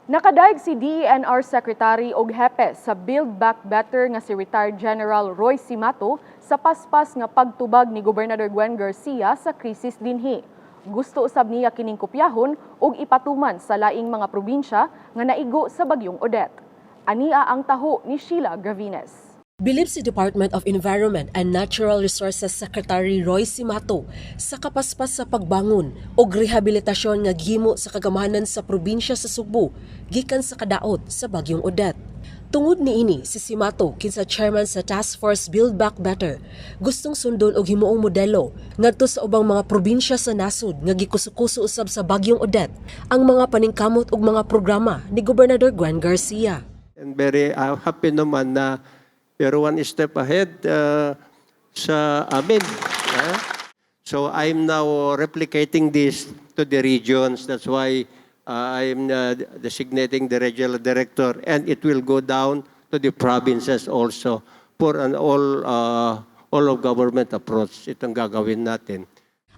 Nakadayeg si DENR Secretary og hepe sa Build Back Better nga si retired General Roy Cimatu sa paspas nga pagtubag ni Gobernador Gwen Garcia sa krisis dinhi. Gusto usab niya kining kopyahon ug ipatuman sa laing mga probinsya nga naigo sa bagyong Odette. Ania ang taho ni Sheila Gravines. Bilib si Department of Environment and Natural Resources Secretary Roy Cimatu sa kapaspas sa pagbangon og rehabilitasyon nga gihimo sa kagamhanan sa probinsya sa Sugbo gikan sa kadaot sa bagyong Odette. Tungod niini, si Cimatu, kinsa chairman sa Task Force Build Back Better, gustong sundon og himuong modelo ngadto sa ubang mga probinsya sa nasod nga gikusukuso usab sa bagyong Odette ang mga paningkamot ug mga programa ni Gobernador Gwen Garcia. And very happy naman na you're one step ahead sa amin. Ah. So I'm now replicating this to the regions. That's why I'm designating the regional director, and it will go down to the provinces also for an all of government approach. Itong gagawin natin.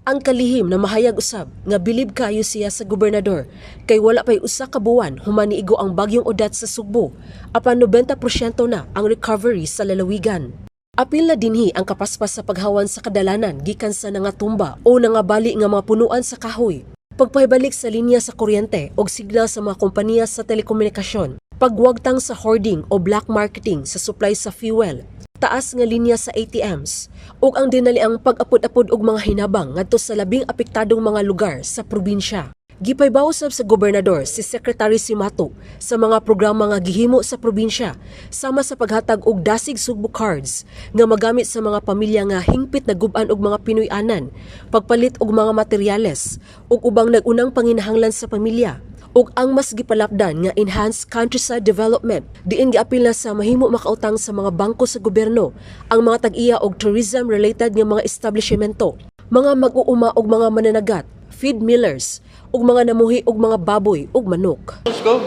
Ang kalihim na mahayag usab nga bilib kayo siya sa gobernador kay wala pay usa ka buwan human niigo ang bagyong Odette sa Sugbo, apan 90% na ang recovery sa lalawigan. Apil na dinhi ang kapaspas sa paghawan sa kadalanan gikan sa nangatumba o nangabali nga mga punuan sa kahoy, pagpahibalik sa linya sa kuryente og signal sa mga kompanya sa telekomunikasyon, pagwagtang sa hoarding o black marketing sa supply sa fuel, taas nga linya sa ATMs, ug ang dinaliang pag-apod-apod og mga hinabang ngadto sa labing apektadong mga lugar sa probinsya. Gipaybawo sab sa gobernador si Secretary Cimatu sa mga programa nga gihimo sa probinsya, sama sa paghatag og Dasig Sugbo cards nga magamit sa mga pamilya nga hingpit na gub-an og mga Pinoy-anan, pagpalit og mga materyales ug ubang nag-unang panginahanglan sa pamilya, ug ang mas gipalapdan nga Enhanced Countryside Development, diin giapil na sa mahimo makautang sa mga bangko sa gobyerno ang mga tag-iya og tourism related nga mga establishmento, mga mag-uuma og mga mananagat, feed millers ug mga namuhi og mga baboy ug manok. Let's go.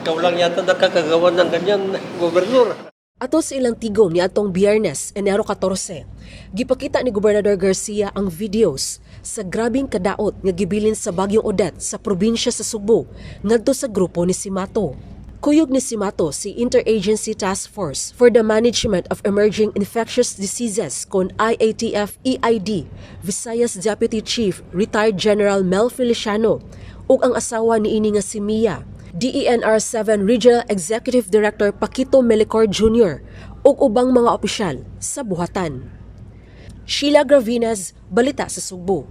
Ikaw lang yata nakakagawa ng ganyan, gobernador. Ato sa ilang tigom ni atong Biyernes, Enero 14, gipakita ni Gobernador Garcia ang videos sa grabing kadaot nga gibilin sa bagyong Odette sa probinsya sa Sugbo ngadto sa grupo ni Cimatu. Kuyog ni Cimatu si Interagency Task Force for the Management of Emerging Infectious Diseases kon IATF-EID Visayas Deputy Chief retired General Mel Feliciano ug ang asawa niini nga si Mia, DENR 7 Regional Executive Director Paquito Melicor Jr. ug ubang mga opisyal sa buhatan. Sheila Gravines, Balita sa Sugbo.